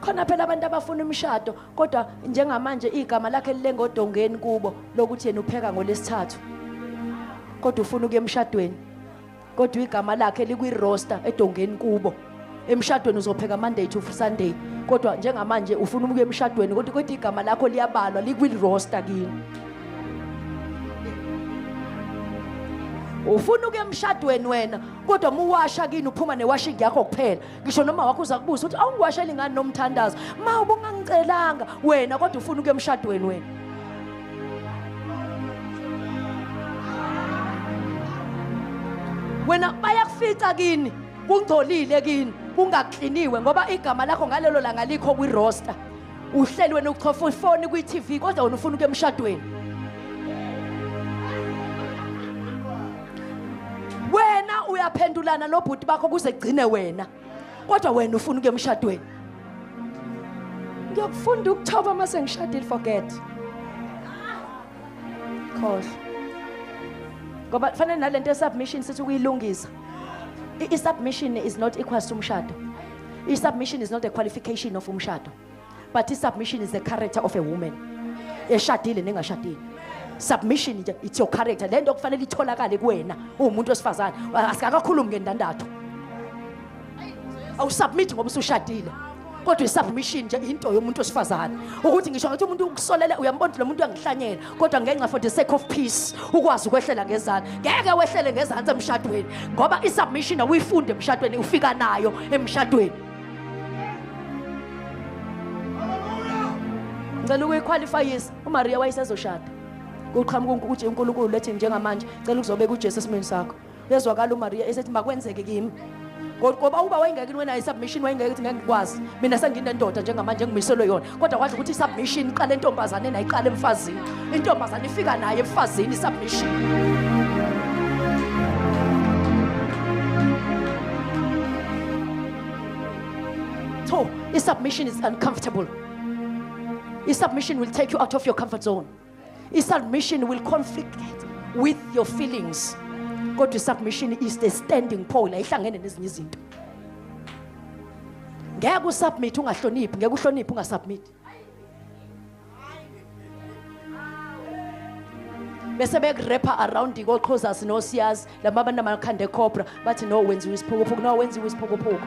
Khona phela abantu abafuna umshado kodwa njengamanje igama lakhe lilenga odongeni kubo lokuthi yena upheka ngolesithathu. Kodwa ufuna ukuya emshadweni. Kodwa igama lakhe likwi-roster edongeni kubo. Emshadweni uzopheka Monday to Sunday. Kodwa njengamanje ufuna ukuya emshadweni kodwa igama lakho liyabalwa likwi-roster kini. Ufuna ukuya emshadweni wena kodwa muwasha kini uphuma newashing yakho kuphela. Ngisho noma wakho uza kubuza ukuthi awungiwasheli ngani nomthandazo. Ma ubungangicelanga wena kodwa ufuna ukuya emshadweni wena. Wena bayakufica kini kungcolile kini kungakliniwe ngoba igama lakho ngalelo langa likho kwi-roster. Uhleli wena uchofa ifoni kwi-TV kodwa wena ufuna ukuya emshadweni. Wena uyaphendulana nobhuti bakho kuze kugcine wena. Kodwa wena ufuna ukuya emshadweni. Ngiyokufunda ukuthoba uma sengishadile, forget. Khohlwa. Ngoba kufanele nalento ye-submission sithi ukuyilungisa. I-submission is not equals to umshado. I-submission is not a qualification of umshado. But i-submission is the character of a woman. Eshadile nengashadile. Submission nje it's your character. Lento kufanele itholakale kuwena uwumuntu wesifazane. Asikakakhulumi ngendandatho. Awusubmit ngoba usushadile. Kodwa i-submission nje into yomuntu wesifazane. Ukuthi ngisho ngathi umuntu ukusolele uyambona lo muntu uyangihlanyela kodwa ngenxa for the sake of peace ukwazi ukwehlela ngezansi. Ngeke wehlele ngezansi emshadweni ngoba i-submission awuyifundi emshadweni ufika nayo emshadweni. Ngicela ukuyiqualifyisa uMaria wayesezoshada. Kuqhamuka ukuthi uNkulunkulu lethi njengamanje cela ukuzobeka uJesu esimweni sakho. Uyezwakala uMaria esethi makwenzeke kimi. Ngoba uba wayengeke wena i-submission wayengeke ukuthi ngeke ngikwazi. Mina senginendoda njengamanje engimiselwe yona. Kodwa kwazi ukuthi i-submission iqala entombazaneni ayiqala emfazini. Intombazane ifika naye emfazini i-submission. So, i-submission is uncomfortable. I-submission will take you out of your comfort zone. I-submission will conflict with your feelings. Kodwa i-submission is the standing pole, ayihlangene nezinye izinto. Ngeke usubmit ungahloniphi, ngeke uhloniphe ungasubmit. Bese bekurepha around koqhozasi nosiyazi laba abantu amakhanda ecobra bathi no wenziwe isiphukuphuku, no wenziwe isiphukuphuku.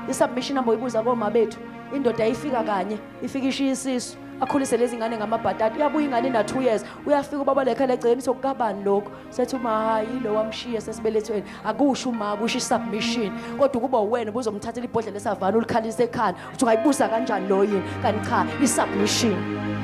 I-submission hamba uyibuza koma bethu, indoda ayifika kanye, ifika ishiya isisu, akhulise lezi ngane ngamabhatata, uyabuya ingane ina 2 years, uyafika ubaba lekhala egcekeni sokukabani lokho, sethi uma hayi lo wamshiya sesibelethweni, akusho uma kusho i-submission, kodwa ukuba uwena ubuzomthathela ibhodlela esavana ulikhalise ekhanda, uthi ungayibuza kanjani lo yini, kanti cha i-submission.